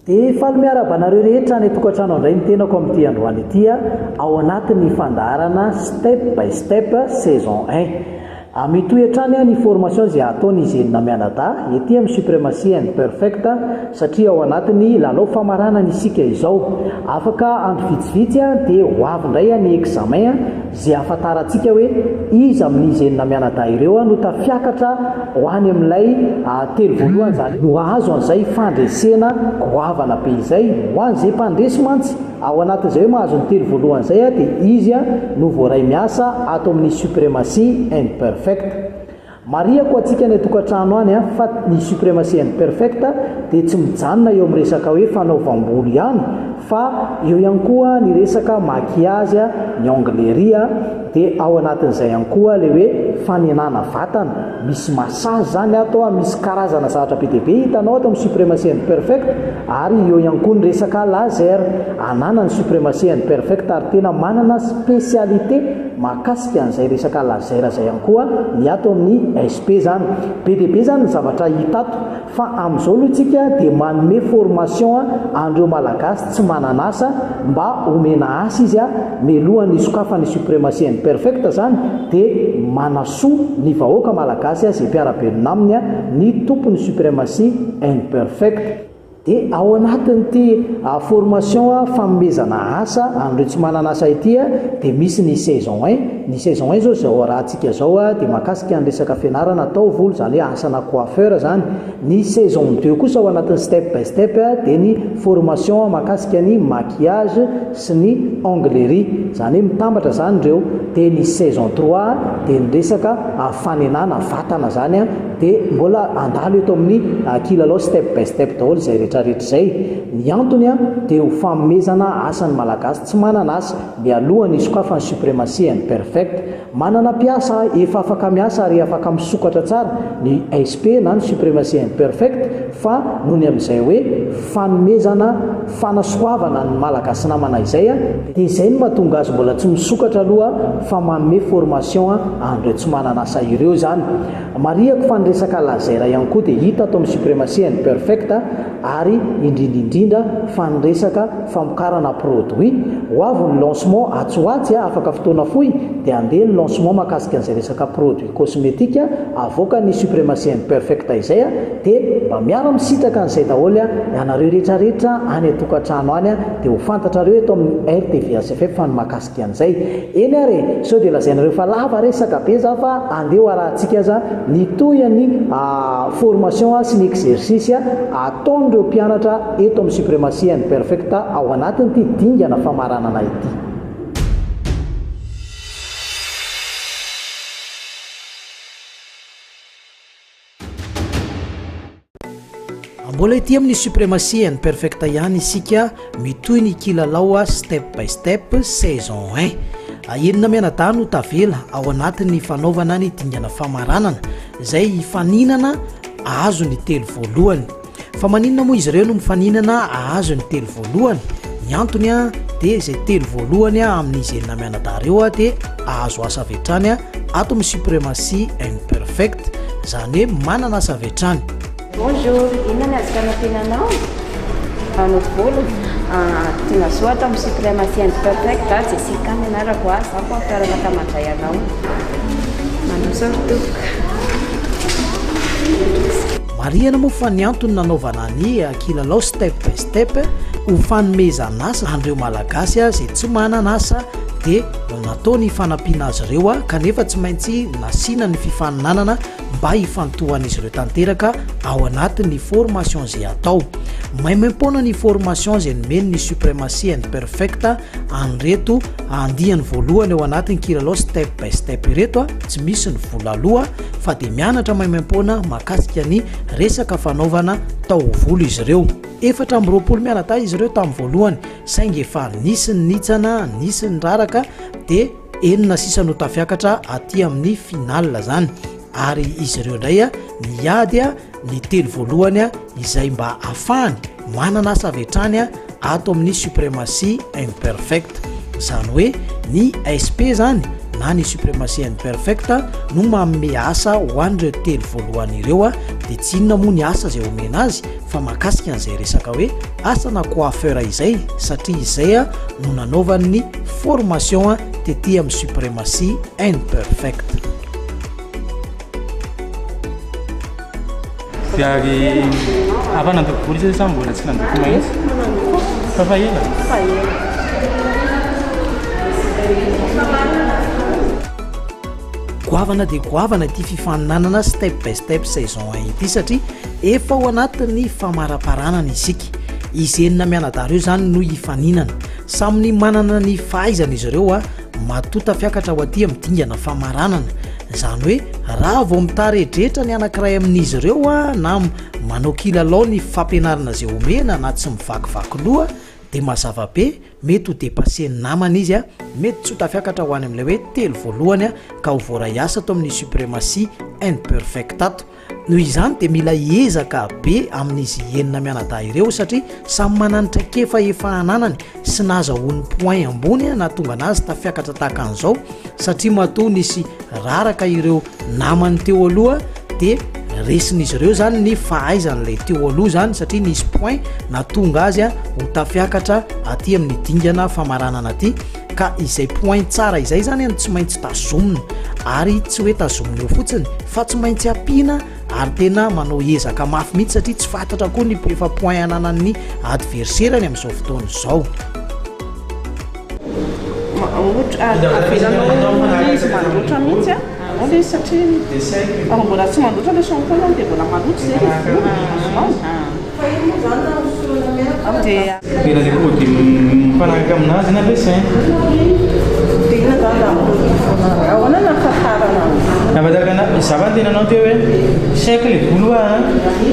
Dia faly miarahaba anareo rehetra any an-tokantrano indray ny tenako amin'ity androany ity ao anatin'ny fandaharana Step by Step saison un. Mitohy hatrany ny formation izay ataon'izy enina mianadahy ety amin'ny Supremacy and Perfect satria ao anatin'ny lalao famaranana isika izao. Afaka andro vitsivitsy dia ho avy indray ny examen izay ahafantarantsika hoe iza amin'izy enina mianadahy ireo no tafiakatra ho any amin'ilay telo voalohany, izany hoe no hahazo an'izay fandresena goavana be izay. Ho an'izay mpandresy mantsy. Ao anatin'izay hoe mahazo ny telo voalohany izay dia izy no voaray miasa ato amin'ny Supremacy and Perfect. Marihako antsika any an-tokantrano any fa ny Supremacy and Perfect dia tsy mijanona eo amin'ny resaka hoe fanaovam-bolo ihany fa eo ihany koa ny resaka maquillage, ny onglerie, dia ao anatin'izay ihany koa ilay hoe fanenana vatana. Misy massage zany ato a, misy karazana zavatra be dia be hitanao ato amin'ny Supremacy and Perfect ary eo ihany koa ny resaka laser ananan'ny Supremacy and Perfect ary tena manana spécialité mahakasika an'izay resaka laser izay ihany koa ny ato amin'ny SP zany. Be dia be zany ny zavatra hita ato. Fa amin'izao aloha tsika dia manome formation an'ireo Malagasy tsy manana asa mba omena asa izy mialohan'ny hisokafan'ny Suprematie and Perfect zany dia manasoa ny vahoaka Malagasy izay mpiara-belona aminy ny tompon'ny Suprematie and Perfect. Dia ao anatin'ity formation fanomezana asa an'ireo tsy manana asa ity dia misy ny saison un, ny saison un zao izao arahantsika izao dia mahakasika ny resaka fianarana taovolo izany hoe asana coiffeur izany, ny saison deux kosa ao anatin'ny step by step dia ny formation mahakasika ny maquillage sy ny onglerie izany hoe mitambatra izany ireo, dia ny saison trois dia ny resaka fanenana vatana izany. Dia mbola handalo eto amin'ny kilalao step by step daholo izay rehetra rehetra izay. Ny antony dia ho fanomezana asa ny Malagasy tsy manana asa mialohan'ny hisokafan'ny Suprematie and Perfect. Manana mpiasa efa afaka miasa ary afaka misokatra tsara ny SP na ny Suprematie and Perfect fa noho ny amin'izay hoe fanomezana fanasoavana ny Malagasy namana izay dia izay no mahatonga azy mbola tsy misokatra aloha fa manome formation an'ireo tsy manana asa ireo izany. Marihako fa ny resaka laser ihany koa dia hita ato amin'ny Supremacy and Perfect ary indrindra indrindra fa ny resaka famokarana produit. Ho avy ny lancement atsy ho atsy afaka fotoana fohy dia handeha ny lancement mahakasika an'izay resaka produit cosmetique avoakan'ny Supremacy and Perfect izay dia mba miara misitraka an'izay daholo ianareo rehetra rehetra any an-tokantrano any dia ho fantatrareo eto amin'ny RTVHFF ny mahakasika Dikan'izay. Eny ary e! Sao dia lazainareo fa lava resaka be za fa andeha ho arahantsika aza ny tohin'ny formation sy ny exercice ataon'ireo mpianatra eto amin'ny Suprematie and Perfect ao anatin'ity dingana famaranana ity. Mbola ety amin'ny Suprematie and Perfect ihany isika, mitohy ny kilalao Step by Step saison un. Enina mianadahy no tavela ao anatin'ny fanaovana ny dingana famaranana izay hifaninana ahazo ny telo voalohany. Fa maninona moa izy ireo no mifaninana ahazo ny telo voalohany? Ny antony dia izay telo voalohany amin'izy enina mianadahy ireo dia ahazo asa avy hatrany ato amin'ny Suprematie and Perfect, izany hoe manana asa avy hatrany. Bonjour, inona ny azoko anampiana anao? Manao volo? Tonga soa ato amin'ny Suprematie and Perfect, Jessica ny anarako, za coiffeur afaka mandray anao. Mandroso ary tompoko. Marihana moa fa ny antony nanaovana ny kilalao step by step ho fanomezana asa an'ireo Malagasy izay tsy manana asa dia natao ny fanampiana azy ireo kanefa tsy maintsy nasiana ny fifaninanana mba hifantohan'izy ireo tanteraka ao anatin'ny formation izay atao. Maimaimpoana ny formation izay nomen'ny Supremacy and Perfect an'ireto andiany voalohany ao anatin'ny kilalao step by step ireto, tsy misy ny vola aloa fa dia mianatra maimaimpoana mahakasika ny resaka fanaovana taovolo izy ireo. 24 mianadahy izy ireo tamin'ny voalohany saingy efa nisy ny nitsana, nisy ny raraka dia enina sisa no tafiakatra aty amin'ny finale zany ary izy ireo indray niady ny telo voalohany izay mba afahany manana asa avy hatrany ato amin'ny Suprematie Imperfect izany hoe ny SP zany na ny Suprematie Imperfect no manome asa ho an'ireo telo voalohany ireo. Dia tsy inona moa ny asa izay omena azy fa mahakasika an'izay resaka hoe asana coiffeur izay satria izay no nanaovany ny formation tety amin'ny Supremacy and Perfect. Dia ary afa nandoko volo izy sa mbola tsy nandoko mahitsy? Fa fa ela? Fa ela. Goavana dia goavana ity fifaninanana Step by Step saison 1 ity satria efa ao anatin'ny famaraparanana isika. Izy enina mianadahy ireo izany no hifaninana. Samy ny manana ny fahaizany izy ireo a, matoa tafiakatra ho aty amin'ny dingana famaranana. Izany hoe raha vao mitaredretra ny anankiray amin'izy ireo a, na manao kilalao ny fampianarana izay omena na tsy mivakivaky loha dia mazava be mety ho depassen'ny namana izy a, mety tsy ho tafiakatra ho any amin'ilay hoe telo voalohany a, ka ho voaray asa ato amin'ny Supremacy and Perfect ato. Noho izany dia mila ezaka be amin'izy enina mianadahy ireo satria samy manana traikefa efa ananany sy nahazahoany point ambony nahatonga anazy tafiakatra tahaka an'izao satria matoa nisy raraka ireo namany teo aloha dia resin'izy ireo zany ny fahaizan'ilay teo aloha zany satria nisy point nahatonga azy ho tafiakatra aty amin'ny dingana famaranana aty ka izay point tsara izay zany no tsy maintsy tazomina ary tsy hoe tazomina eo fotsiny fa tsy maintsy ampiana ary tena manao ezaka mafy mihitsy satria tsy fantatra koa ny efa point ananan'ny adversaire-ny amin'izao fotoana izao. Ohatra avelanao izy mandoatra mihitsy a, anao le izy satria raha mbola tsy mandoatra le shampoing zany dia mbola maloto zay le volo, azonao? Dia. Tena le produit mifanaraka aminazy no ampiasaina. Dia inona zany raha produit mifanaraka? Ahoana no ahafantarana azy? Ahafantarana azy, za va niteny anao teo hoe sec le volo hoa an,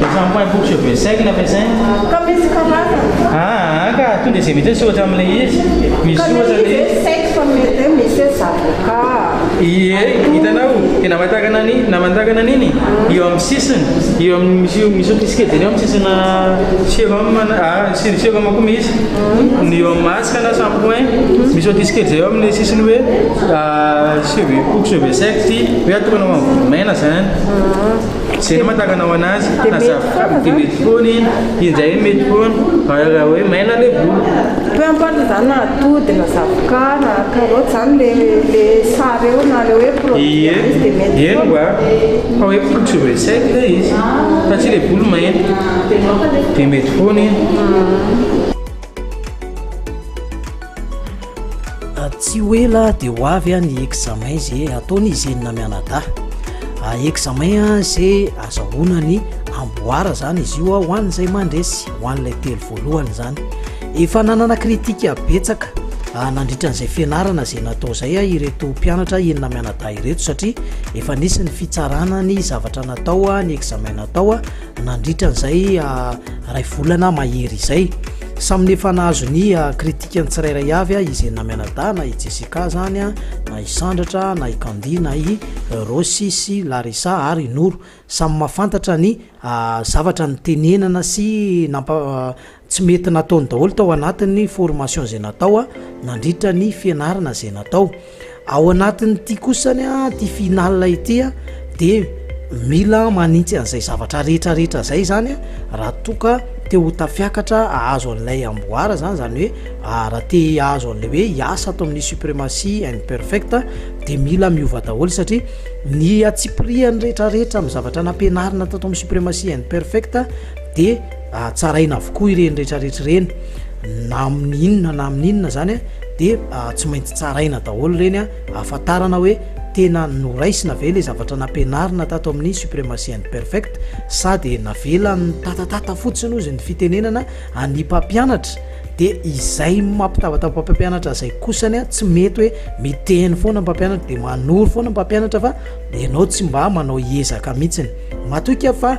le shampoing pour cheveux sec no ampiasaina. Ka misy karazany. Aa ka tonga dia izay mihitsy hoe soratra amin'ilay izy. Misy Ka le soratra izy le. hoe sec fa mety hoe misy hoe zavoka. Ie, hitanao, dia namantarana ny, namantarana an'iny eo amin'ny sisiny, eo amin'ny misy misy ohatry ny sikely eo amin'ny sisina sérum na ah sérum koa misy, ny eo amin'ny masque na shampoing, misy ohatry ny sikely zay eo amin'ny sisiny hoe cheveux pour cheveux sec ty, hoe atokana ho an'ny volo maina zany. Zay no mahatakana ho anazy, na zavoka dia mety foana iny, indraindray mety foana, raha hoe maina ilay volo. Peu importe zany na atody na zavoka na carotte zany le le sary eo na le hoe produit Ie, izy dia mety eny foana. wa, fa hoe pour cheveux sec ilay izy, fa tsy ilay volo maina, dia mety foana iny. Tsy ho ela dia ho avy ny examen ze ataon'izy enina mianadahy. Examen ze azahoana ny amboara zany izy io ho an'izay mandresy, ho an'ilay telo voalohany zany. Efa nanana kritika betsaka nandritra an'izay fianarana izay natao izay ireto mpianatra enina mianadahy ireto satria efa nisy ny fitsarana ny zavatra natao, ny examen natao nandritra an'izay iray volana mahery izay. Samy efa nahazo ny kritika ny tsirairay avy izy enina mianadahy na i Jessica zany na i Sandratra na i Candy na i Rossy sy Larissa ary i Noro. Samy mahafantatra ny zavatra nitenenana sy nampa tsy mety nataony daholo tao anatin'ny formation izay natao nandritra ny fianarana izay natao. Ao anatin'ity kosany ity finale ity dia mila manintsy an'izay zavatra rehetra rehetra zay zany raha toa ka te ho tafiakatra ahazo an'ilay amboara zany, zany hoe raha te hahazo an'ilay hoe hiasa ato amin'ny Supremacy and Perfect dia mila miova daholo satria ny antsipiriany rehetra rehetra amin'ny zavatra nampianarina tato amin'ny Supremacy and Perfect dia tsaraina avokoa ireny rehetra rehetra ireny na amin'ny inona na amin'ny inona zany a dia tsy maintsy tsaraina daholo ireny a ahafantarana hoe tena noraisina ve le zavatra nampianarina tato amin'ny Supremacy and Perfect sa dia navela nitatatata fotsiny ozy ny fitenenana an'ny mpampianatra. Dia izay mampitabataba mpampianatra zay kosany a tsy mety hoe miteny foana mpampianatra dia manoro foana mpampianatra fa ianao tsy mba manao ezaka mihitsiny. Matoky aho fa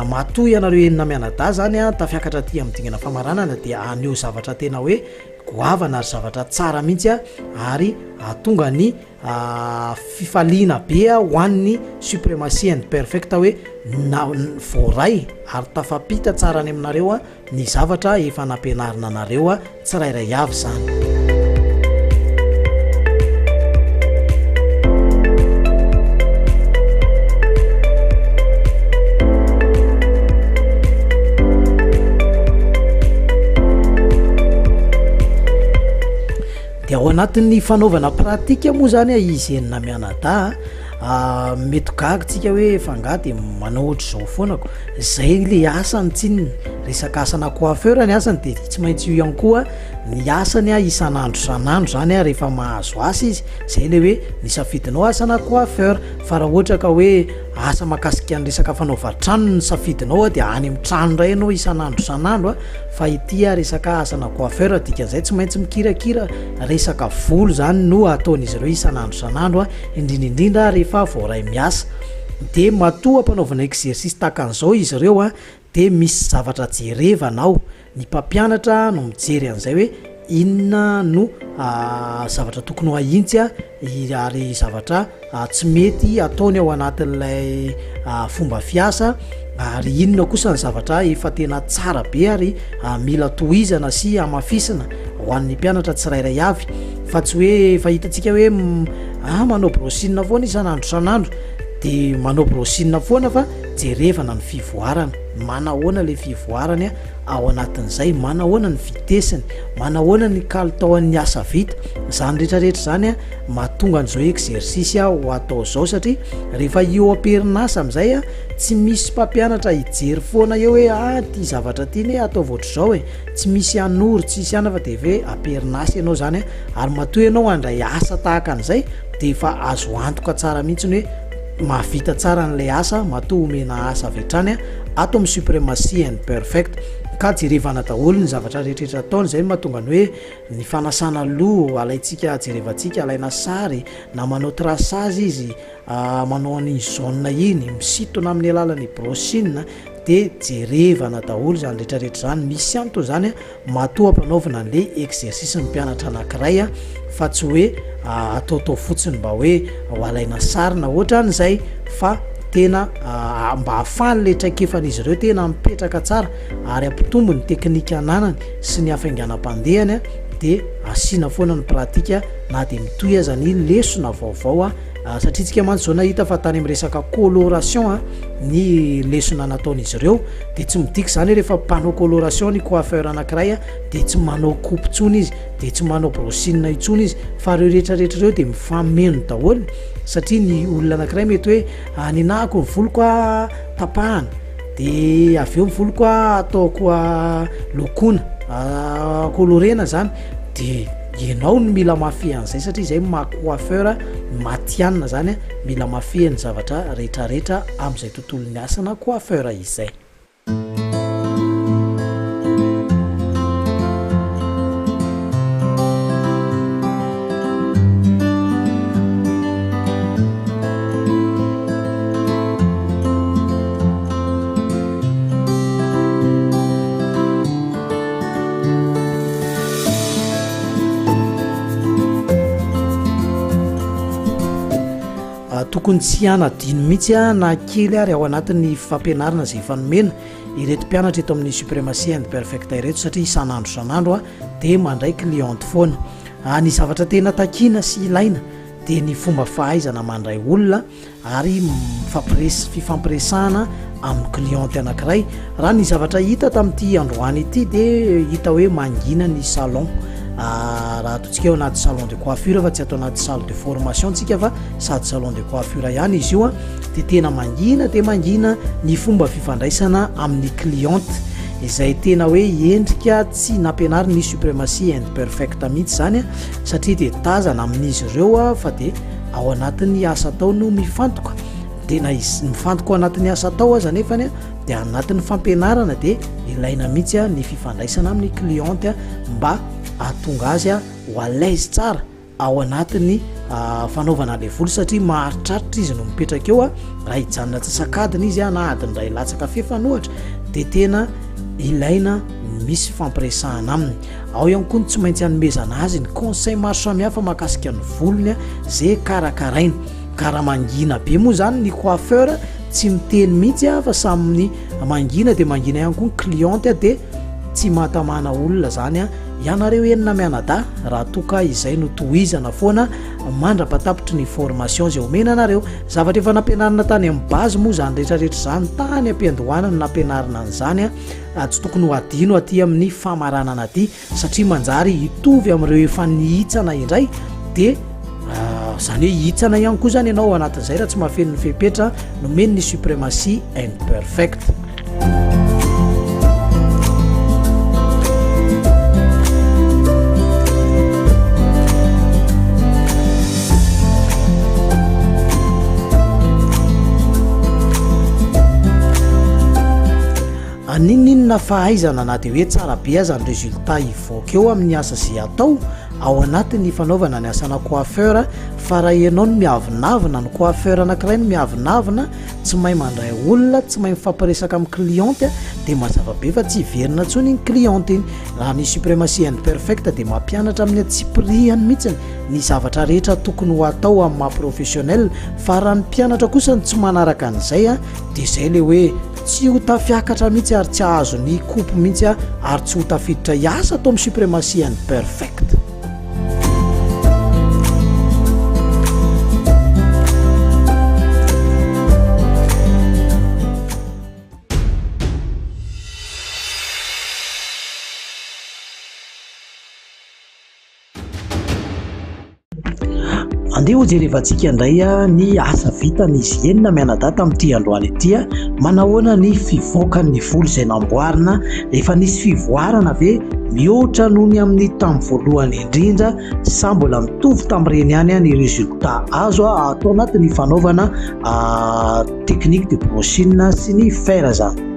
matoa ianareo enina mianadahy zany a tafiakatra aty amin'ny dingana famaranana dia haneho zavatra tena hoe goavana ary zavatra tsara mihitsy a ary hahatonga ny fifaliana be ho an'ny Supremacy and Perfect hoe na voaray ary tafapita tsara any aminareo ny zavatra efa nampianarina anareo tsirairay avy izany. Dia ao anatin'ny fanaovana pratique moa zany izy enina mianadahy a, mety gaga tsika hoe fa angaha dia manao ohatr'izao foana ko, zay le asany tsinona, resaka asana coiffeur ny asany de tsy maintsy io ihany koa ny asany a isan'andro isan'andro zany a rehefa mahazo asa izy, zay le hoe ny safidinao asana coiffeur fa raha ohatra ka hoe asa mahakasika ny resaka fanaovan-trano ny safidinao a dia any amin'ny trano indray ianao isan'andro isan'andro a. Fa ity a resaka asana coiffeur dikan'izay tsy maintsy mikirakira resaka volo zany no ataon'izy ireo isan'andro isan'andro a, indrindra indrindra rehefa voaray miasa. De matoa ampanaovina exercice tahaka an'izao izy ireo a de misy zavatra jerevana ao, ny mpampianatra no mijery an'izay hoe inona no zavatra tokony ho ahintsy a ary zavatra tsy mety ataony ao anatin'ilay fomba fiasa ary inona kosa ny zavatra efa tena tsara be ary mila tohizana sy hamafisina ho an'ny mpianatra tsirairay avy fa tsy hoe efa hitantsika hoe ah manao brushing foana isan'andro isan'andro de manao brushing foana fa jerevana ny fivoarana, manahoana le fivoarany ao anatin'izay, manahoana ny vitesiny, manahoana ny kalitaon'ny asa vita, izany rehetrarehetra izany mahatonga an'izao exercice ho atao izao satria rehefa eo am-perinasa amin'izay tsy misy mpampianatra hijery foana eo hoe ah ity zavatra ity anie ataovy ohatr'izao e, tsy misy hanoro, tsisy anona fa dia hoe am-perinasa ianao izany ary matoa ianao handray asa tahaka an'izay dia efa azo antoka tsara mihitsy hoe mahavita tsara an'ilay asa matoa omena asa avy hatrany ato amin'ny Supremacy and Perfect ka jerevana daholo ny zavatra rehetrarehetra ataony, izay no mahatonga ny hoe ny fanasana loha alaintsika jerevantsika alaina sary na manao traçage izy manao an'iny zone iny misintona amin'ny alalan'ny brushing dia jerevana daholo izany rehetrarehetra izany, misy antony izany Matoa ampanaovina an'le exercice ny mpianatra anankiray a, fa tsy hoe ataotao fotsiny mba hoe ho alaina sary na ohatran'izay fa tena mba ahafahan'le traikefan'izy ireo tena mipetraka tsara ary hampitombo ny teknika ananany sy ny hafainganam-pandehany de asiana foana ny pratika na de mitohy aza ny lesona vaovao a. Satria tsika mantsy zao nahita fa tany amin'ny resaka coloration ny lesona nataon'izy ireo de tsy midika izany hoe rehefa mpanao coloration ny coiffeur anankiray de tsy manao coupe intsony izy de tsy manao brushing intsony izy fa ireo rehetra rehetra ireo de mifameno daholo satria ny olona anankiray mety hoe ah, ninahako ny voloko a tapahana de avy eo ny voloko a ataoko a lokoana colorena zany de ianao no mila mahafehy an'izay satria izay maha coiffeur matihanina zany mila mahafehy ny zavatra rehetrarehetra amin'izay tontolon'ny asana coiffeur izay. Tokony tsy hanadino mihitsy na kely ary ao anatin'ny fampianarana izay efa nomena ireto mpianatra eto amin'ny Supremacy and Perfect ireto satria isan'andro isan'andro dia mandray cliente foana. Ny zavatra tena takiana sy ilaina dia ny fomba fahaizana mandray olona ary mifampires- fifampiresahana amin'ny cliente anankiray. Raha ny zavatra hita tamin'ity androany ity dia hita hoe mangina ny salon. Raha ataontsika eo anaty salon de coiffure fa tsy ato anaty salle de formation tsika fa sady salon de coiffure ihany izy io dia tena mangina dia mangina ny fomba fifandraisana amin'ny cliente izay tena hoe endrika tsy nampianarin'ny Supremacy and Perfect mihitsy izany satria dia tazana amin'izy ireo fa dia ao anatin'ny asa atao no mifantoka dia na mifantoka ao anatin'ny asa atao aza nefany dia anatin'ny fampianarana dia ilaina mihitsy ny fifandraisana amin'ny cliente mba hahatonga azy ho à l'aise tsara ao anatin'ny fanaovana ilay volo satria maharitraritra izy no mipetraka eo raha hijanona antsasak'adiny izy na adiny iray latsaka fefany ohatra dia tena ilaina misy fampiresahana aminy. Ao ihany koa ny tsy maintsy hanomezana azy ny conseil maro samihafa mahakasika ny volony ze karakarainy. Ka raha mangina be moa zany ny coiffeur tsy miteny mihitsy fa samy mangina dia mangina ihany koa ny cliente dia tsy mahatamana olona zany. ianareo enina mianadahy raha toa ka izay no tohizana foana mandra-patapitry ny formation izay omena anareo. Zavatra efa nampianarina tany amin'ny base moa izany rehetrarehetra izany tany am-piandohana no nampianarina an'izany a, tsy tokony ho adino aty amin'ny famaranana aty satria manjary hitovy amin'ireo efa nihitsana indray dia izany hoe hihitsana ihany koa izany ianao ao anatin'izay raha tsy mahafeno ny fepetra nomen'ny Supremacy and Perfect. N'inon'inona fahaizana na dia hoe tsara be aza ny résultat hivoaka eo amin'ny asa izay atao ao anatin'ny fanaovana ny asana coiffeur fa raha ianao no miavonavona, ny coiffeur anankiray no miavonavona tsy mahay mandray olona, tsy mahay mifampiresaka amin'ny cliente dia mazava be fa tsy hiverina intsony iny cliente iny. Raha ny Supremacy and Perfect dia mampianatra amin'ny antsipirihany mihitsy ny zavatra rehetra tokony ho atao amin'ny maha professionnel fa raha ny mpianatra kosa no tsy manaraka an'izay dia izay ilay hoe tsy ho tafiakatra mihitsy ary tsy hahazo ny coupe mihitsy ary tsy ho tafiditra hiasa ato amin'ny Supremacy and Perfect. Andeha hojerevantsika indray ny asa vitan'izy enina mianadahy tamin'ity androany ity. Manahoana ny fivoakan'ny volo izay namboarina? Efa nisy fivoarana ve mihoatra noho ny amin'ny tamin'ny voalohany indrindra sa mbola mitovy tamin'ireny ihany ny résultat azo atao anatin'ny fanaovana technique de brushing sy ny fer izany?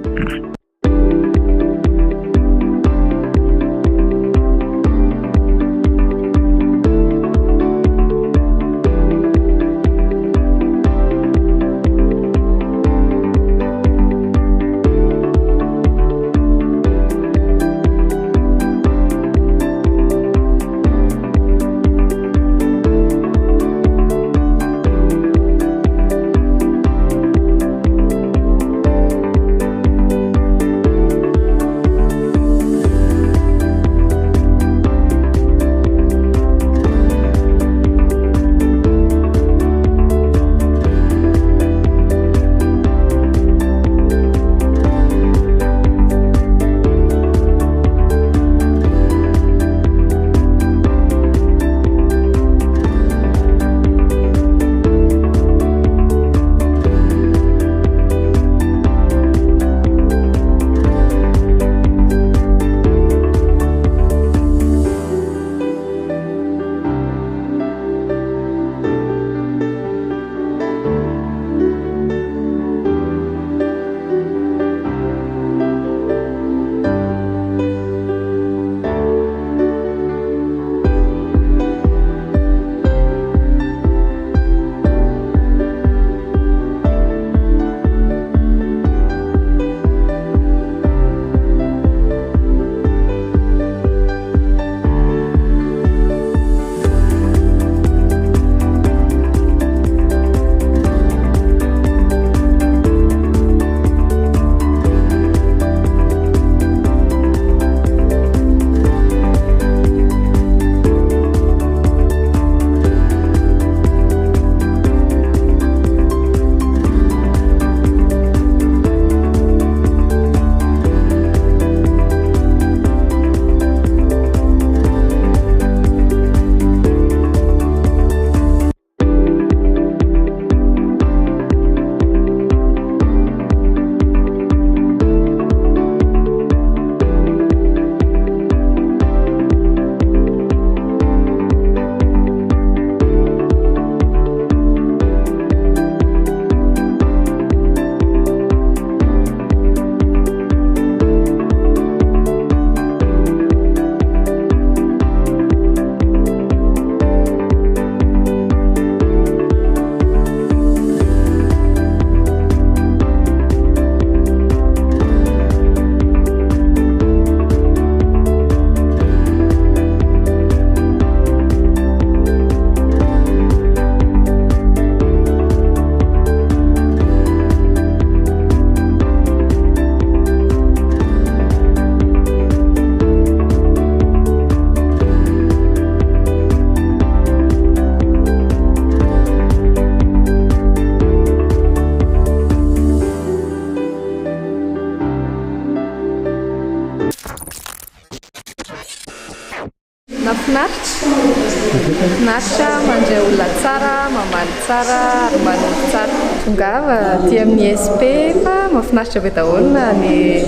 Mahafinaritra. Mahafinaritra mandray olona tsara, mamaly tsara ary manoro tsara. Tongava aty amin'ny ISP fa mahafinaritra be daholo na ny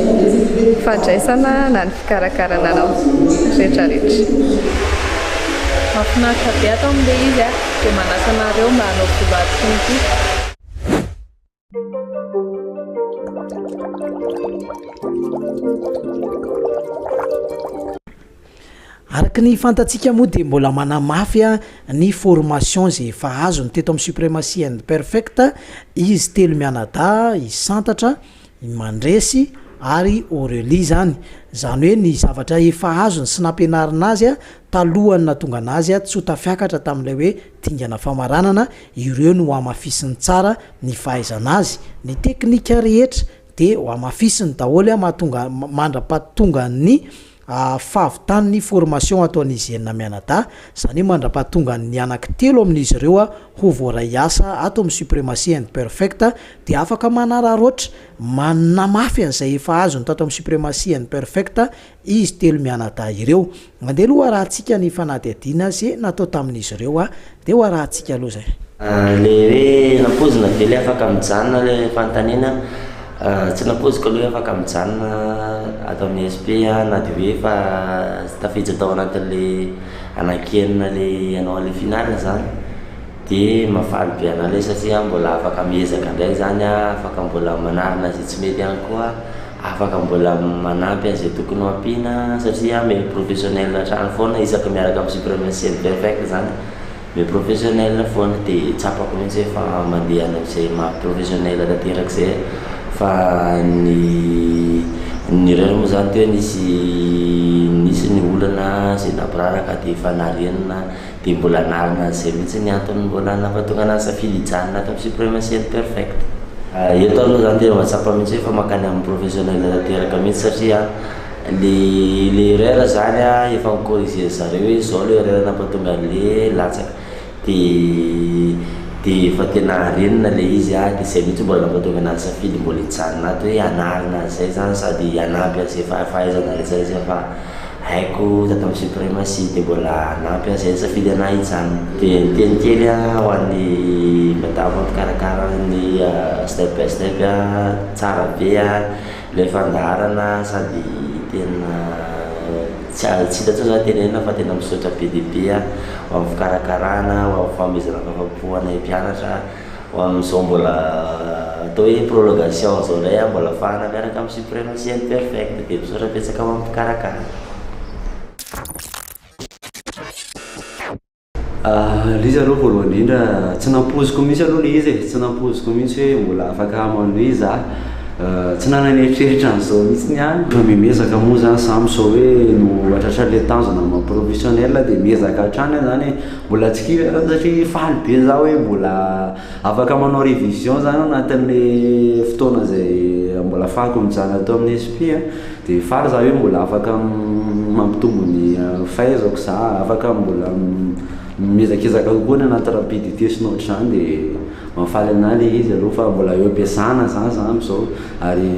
fandraisana na ny fikarakarana anao rehetra rehetra. Mahafinaritra be ato amin'ilay izy a, dia manasa anareo mba hanao volo ato koa. Araka ny fantatsika moa dia mbola manamafy ny formation izay efa azony teto amin'ny Supremacy and Perfect izy telo mianadahy, i Santatra, i Mandresy ary Aurelie izany. Izany hoe ny zavatra efa azony sy nampianarina azy talohan'ny nahatonga anazy tsy ho tafiakatra tamin'ilay hoe dingana famaranana, ireo no hamafisiny tsara ny fahaizana azy, ny teknika rehetra dia ho hamafisiny daholo mahatonga mandra-pahatongan'ny fahavitan'ny formation ataon'izy enina mianadahy, izany hoe mandra-pahatongan'ny anankitelo amin'izy ireo ho voaray hiasa ato amin'ny Supremacy and Perfect dia afaka manararaotra manamafy an'izay efa azony tato amin'ny Supremacy and Perfect izy telo mianadahy ireo. Andeha aloha ho arahantsika ny fanadihadiana ze natao tamin'izy ireo a! Dia ho arahantsika aloha zay. Le hoe nampoizina ve le afaka mijanona le fanontaniana, tsy nampoiziko aloha hoe afaka mijanona ato amin'ny ISP aho na dia hoe efa tafiditra tao anatin'le anankienina le hanao an'le finale zany, dia mahafaly be anah le satria mbola afaka miezaka indray zany aho, afaka mbola manarina izay tsy mety ihany koa. Afaka mbola manampy an'izay tokony ho ampiana satria miha professionnel hatrany foana isaky miaraka amin'ny Supremacy and Perfect zany, miha professionnel foana dia tsapako mihitsy hoe efa mandeha any amin'izay maha professionnel tanteraka izay fa ny ny erreur moa zany teo nisy nisy ny olana izay nampiraraka dia efa narenina Dia mbola anarina an'izay mihitsy ny antony mbola nampatonga anah nisafidy hijanona ato amin'ny Supremacy and Perfect. Eto aloha zany tena mahatsapa mihitsy hoe efa mankany amin'ny professionnel tanteraka mihitsy satria le le erreur zany an efa ni-corriger zareo hoe zao le erreur nampatonga an'le latsaka de de efa tena harenina le izy an de zay mihitsy mbola nampatonga anah nisafidy mbola hijanona ato hoe hanarina an'izay zany sady hanampy an'izay fahaizana rehetra rehetra fa Haiko tato amin'ny Supremacy dia mbola hanampy ahy izay nisafidy anah hijanona. Dia niteny kely aho ho an'ny madama mpikarakara ny step by step, tsara be ilay fandaharana sady tena tsy tsy hita intsony izany tenenina fa tena misaotra be dia be aho ho amin'ny fikarakarana, ho amin'ny fanomezana fahafaham-po anay mpianatra. Ho amin'izao mbola atao hoe prolongation izao indray aho mbola afahana miaraka amin'ny Supremacy and Perfect dia misaotra betsaka ho an'ny mpikarakara. Ilay izy aloha voalohany indrindra tsy nampoiziko mihitsy aloha ilay izy e, tsy nampoiziko mihitsy hoe mbola afaka manohy za, tsy nanana eritreritra an'izao mihitsy aho. Efa miezaka moa zany za amin'izao hoe no hahatratra ilay tanjona maha professionnel dia miezaka hatrany aho zany e. Mbola tsy kivy aho satria faly be za hoe mbola afaka manao révision zany ao anatin'le fotoana izay mbola afahako mijanona ato amin'ny SP a, dia faly za hoe mbola afaka mampitombo ny fahaizako za, afaka mbola miezakezaka kokoa ny anaty rapidité sy ny ohatr'izany dia mahafaly anahy le izy aloha fa mbola eo am-piasana zany za amin'izao. Ary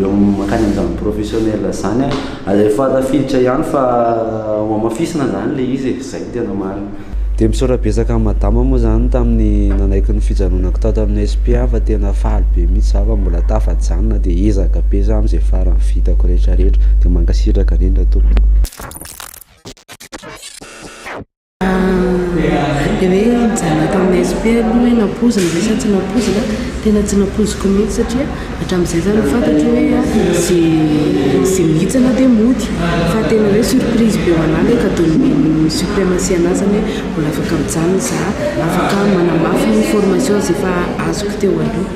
eo amin'ny mankany amin'izany professionnel izany an, ary efa tafiditra ihany fa ho hamafisina izany ilay izy e, izay no tena marina. Dia misaotra betsaka an'i madama moa izany tamin'ny nanaiky ny fijanonako tato amin'ny SPA fa tena faly be mihitsy za fa mbola tafajanona dia ezaka be za amin'izay farany vitako rehetra rehetra dia mankasitraka indrindra tompoko. Dia hoe nijanona tao amin'ny SP aloha hoe nampoizina ve sa tsy nampoizina, tena tsy nampoiziko mihitsy satria hatramin'izay izany fantatro hoe izay izay mihitsana dia mody fa tena hoe surprise be ho an'ahy ilay cadeau nomen'ny suprématie an'ahy izany hoe mbola afaka mijanona izaho, afaka manamafy ny formation izay efa azoko teo aloha.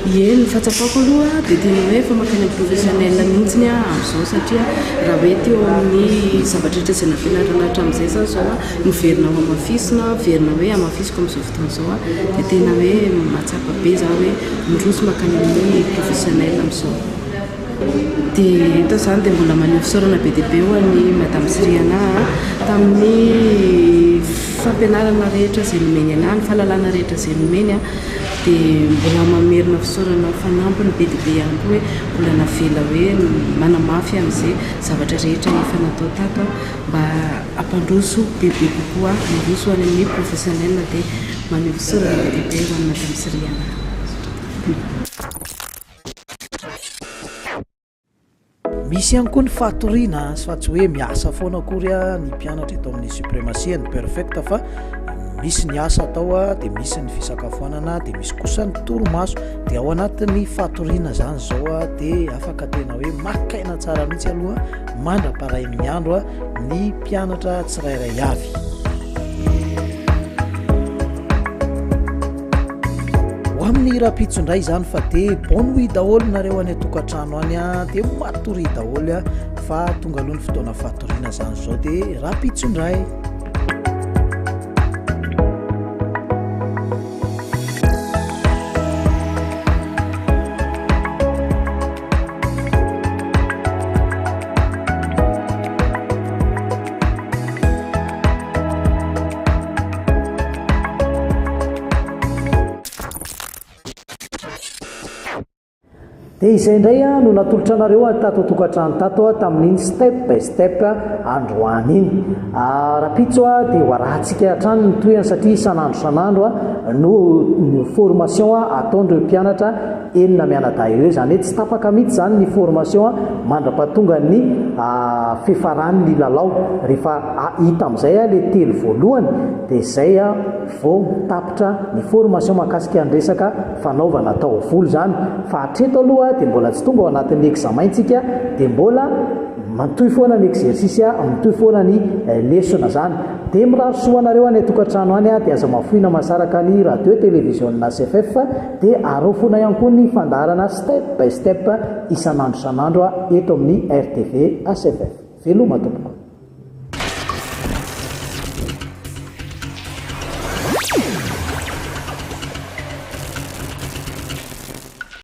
Ie, ny fahatsapako aloha dia tena hoe efa mankany amin'ny professionnel mihitsy aho amin'izao satria raha hoe teo amin'ny zavatra rehetra izay nampianarina hatramin'izay izany izao miverina ho hamafisina, miverina hoe hamafisiko amin'izao fotoana izao dia tena hoe mahatsapa be izaho hoe miroso mankany amin'ny professionnel amin'izao. Dia eto izany dia mbola maneho fisaorana be dia be ho an'i Madame Siriana tamin'ny fampianarana rehetra izay nomeny anah, ny fahalalana rehetra izay nomeny. Dia mbola mamerina fisaorana fanampiny be dia be ihany koa hoe mbola navela hoe manamafy amin'izay zavatra rehetra efa natao tato mba hampandroso bebe kokoa hiroso any amin'ny professionnel dia maneho fisaorana be dia be ho an'i Madame Siriana. Misy ihany koa ny fatoriana fa tsy hoe miasa foana akory ny mpianatra eto amin'ny Suprematie and Perfect fa misy ny asa atao dia misy ny fisakafoanana dia misy kosa ny torimaso dia ao anatin'ny fatoriana izany izao dia afaka tena hoe maka aina tsara mihitsy aloha mandra-parain'ny andro ny mpianatra tsirairay avy. Ho amin'ny rahampitso indray izany fa dia bonne nuit daholo nareo any an-tokantrano any a, dia matoria daholo a, fa tonga aloha ny fotoana fatoriana izany izao dia rahampitso indray. Dia izay indray no natolotra anareo tato an-tokantrano tato tamin'iny step by step androany iny. Rahampitso dia ho arahantsika hatrany ny tohiny satria isan'andro isan'andro no formation ataon'ireo mpianatra enina mianadahy ireo, izany hoe tsy tapaka mihitsy izany ny formation mandra-pahatongan'ny fifaran'ny lalao. Rehefa hita amin'izay ilay telo voalohany dia izay vao tapitra ny formation mahakasika ny resaka fanaovana taovolo izany. Fa hatreto aloha dia mbola tsy tonga ao anatin'ny examen tsika dia mbola mitohy foana ny exercice, mitohy foana ny lesona izany. Dia mirary soa anareo any an-tokantrano any dia aza mahafoy na mahasaraka ny radio televiziona CFF. Dia araho foana ihany koa ny fandaharana Step by Step isan'andro isan'andro eto amin'ny RTV HFF. Veloma tompoko.